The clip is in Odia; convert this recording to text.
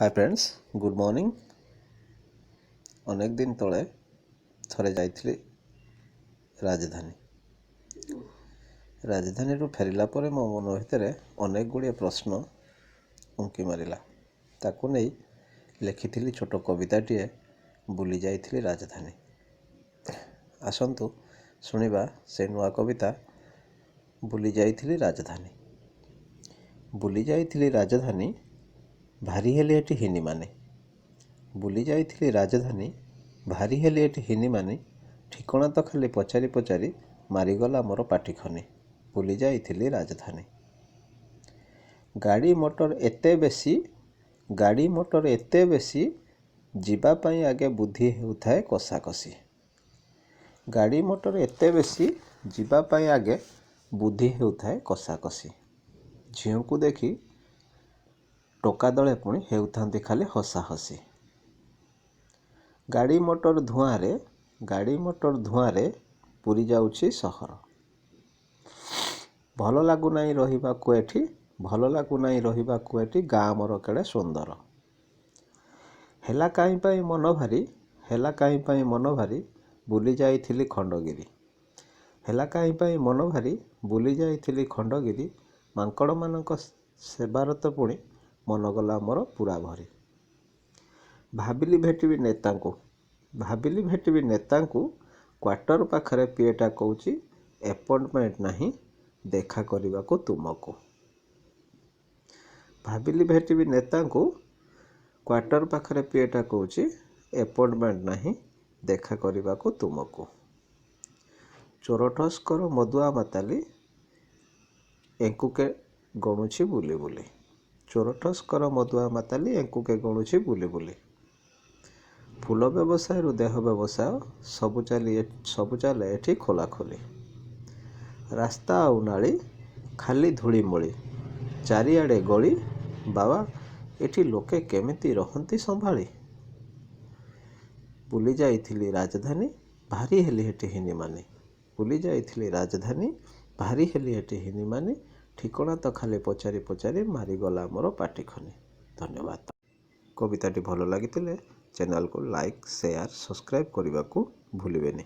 Hi friends, good morning. ଅନେକ ଦିନ ତଳେ ଥରେ ଯାଇଥିଲି ରାଜଧାନୀ। ରାଜଧାନୀରୁ ଫେରିଲା ପରେ ମୋ ମନ ଭିତରେ ଅନେକ ଗୁଡ଼ିଏ ପ୍ରଶ୍ନ ଉଙ୍କି ମାରିଲା। ତାକୁ ନେଇ ଲେଖିଥିଲି ଛୋଟ କବିତାଟିଏ, ବୁଲି ଯାଇଥିଲି ରାଜଧାନୀ। ଆସନ୍ତୁ ଶୁଣିବା ସେ ନୂଆ କବିତା, ବୁଲି ଯାଇଥିଲି ରାଜଧାନୀ। ବୁଲି ଯାଇଥିଲି ରାଜଧାନୀ, ଭାରି ହେଲି ଏଠି ହୀନିମାନି। ବୁଲି ଯାଇଥିଲି ରାଜଧାନୀ, ଭାରି ହେଲି ଏଠି ହୀନିମାନି। ଠିକଣା ତ ଖାଲି ପଚାରି ପଚାରି ମାରିଗଲା ମୋର ପାଟିଖନି। ବୁଲି ଯାଇଥିଲି ରାଜଧାନୀ। ଗାଡ଼ି ମଟର ଏତେ ବେଶୀ, ଗାଡ଼ି ମଟର ଏତେ ବେଶୀ, ଯିବା ପାଇଁ ଆଗେ ବୁଦ୍ଧି ହେଉଥାଏ କଷାକଷି। ଗାଡ଼ି ମଟର ଏତେ ବେଶୀ, ଯିବା ପାଇଁ ଆଗେ ବୁଦ୍ଧି ହେଉଥାଏ କଷାକଷି। ଝିଅଙ୍କୁ ଦେଖି ଟୋକା ଦଳେ ପୁଣି ହେଉଥାନ୍ତି ଖାଲି ହସାହସି। ଗାଡ଼ି ମଟର ଧୂଆଁରେ, ଗାଡ଼ି ମଟର ଧୂଆଁରେ ପୁରି ଯାଉଛି ସହର। ଭଲ ଲାଗୁନାହିଁ ରହିବାକୁ ଏଠି, ଭଲ ଲାଗୁନାହିଁ ରହିବାକୁ ଏଠି, ଗାଁ ମୋର କେଡ଼େ ସୁନ୍ଦର। ହେଲା କାହିଁ ପାଇଁ ମନ ଭାରି, ହେଲା କାହିଁ ପାଇଁ ମନ ଭାରି, ବୁଲି ଯାଇଥିଲି ଖଣ୍ଡଗିରି। ହେଲା କାହିଁ ପାଇଁ ମନ ଭାରି, ବୁଲି ଯାଇଥିଲି ଖଣ୍ଡଗିରି। ମାଙ୍କଡ଼ମାନଙ୍କ ସେବାରେ ତ ପୁଣି ମନ ଗଲା ମୋର ପୁରା ଭରି। ଭାବିଲି ଭେଟିବି ନେତାଙ୍କୁ, ଭାବିଲି ଭେଟିବି ନେତାଙ୍କୁ, କ୍ୱାର୍ଟର ପାଖରେ ପିଏଟା କହୁଛି ଆପଏଣ୍ଟମେଣ୍ଟ ନାହିଁ ଦେଖା କରିବାକୁ ତୁମକୁ। ଭାବିଲି ଭେଟିବି ନେତାଙ୍କୁ, କ୍ୱାର୍ଟର ପାଖରେ ପିଏଟା କହୁଛି ଆପଏଣ୍ଟମେଣ୍ଟ ନାହିଁ ଦେଖା କରିବାକୁ ତୁମକୁ। ଚୋର ଟସ୍କର ମଦୁଆ ମାତାଲି ଏଙ୍କୁ କେ ଗଣୁଛି ବୁଲି ବୁଲି। ଚୋର ଟସ୍କର ମଦୁଆ ମାତାଲି ଏଙ୍କୁ କେ ଗଣୁଛି ବୁଲି ବୁଲି। ଫୁଲ ବ୍ୟବସାୟରୁ ଦେହ ବ୍ୟବସାୟ ସବୁ ଚାଲି, ସବୁ ଚାଲେ ଏଠି ଖୋଲାଖୋଲି। ରାସ୍ତା ଆଉ ନାଳି ଖାଲି ଧୂଳିମଳି, ଚାରିଆଡ଼େ ଗଳି। ବାବା, ଏଠି ଲୋକେ କେମିତି ରହନ୍ତି ସମ୍ଭାଳି? ବୁଲି ଯାଇଥିଲି ରାଜଧାନୀ, ଭାରି ହେଲି ଏଠି ହୀନିମାନି। ବୁଲି ଯାଇଥିଲି ରାଜଧାନୀ, ଭାରି ହେଲି ଏଠି ହୀନିମାନି। ଠିକଣା ତ ଖାଲି ପଚାରି ପଚାରି ମାରିଗଲା ମୋର ପାଟିଖନି। ଧନ୍ୟବାଦ। କବିତାଟି ଭଲ ଲାଗିଥିଲେ ଚ୍ୟାନେଲକୁ ଲାଇକ୍, ସେୟାର, ସବସ୍କ୍ରାଇବ୍ କରିବାକୁ ଭୁଲିବେନି।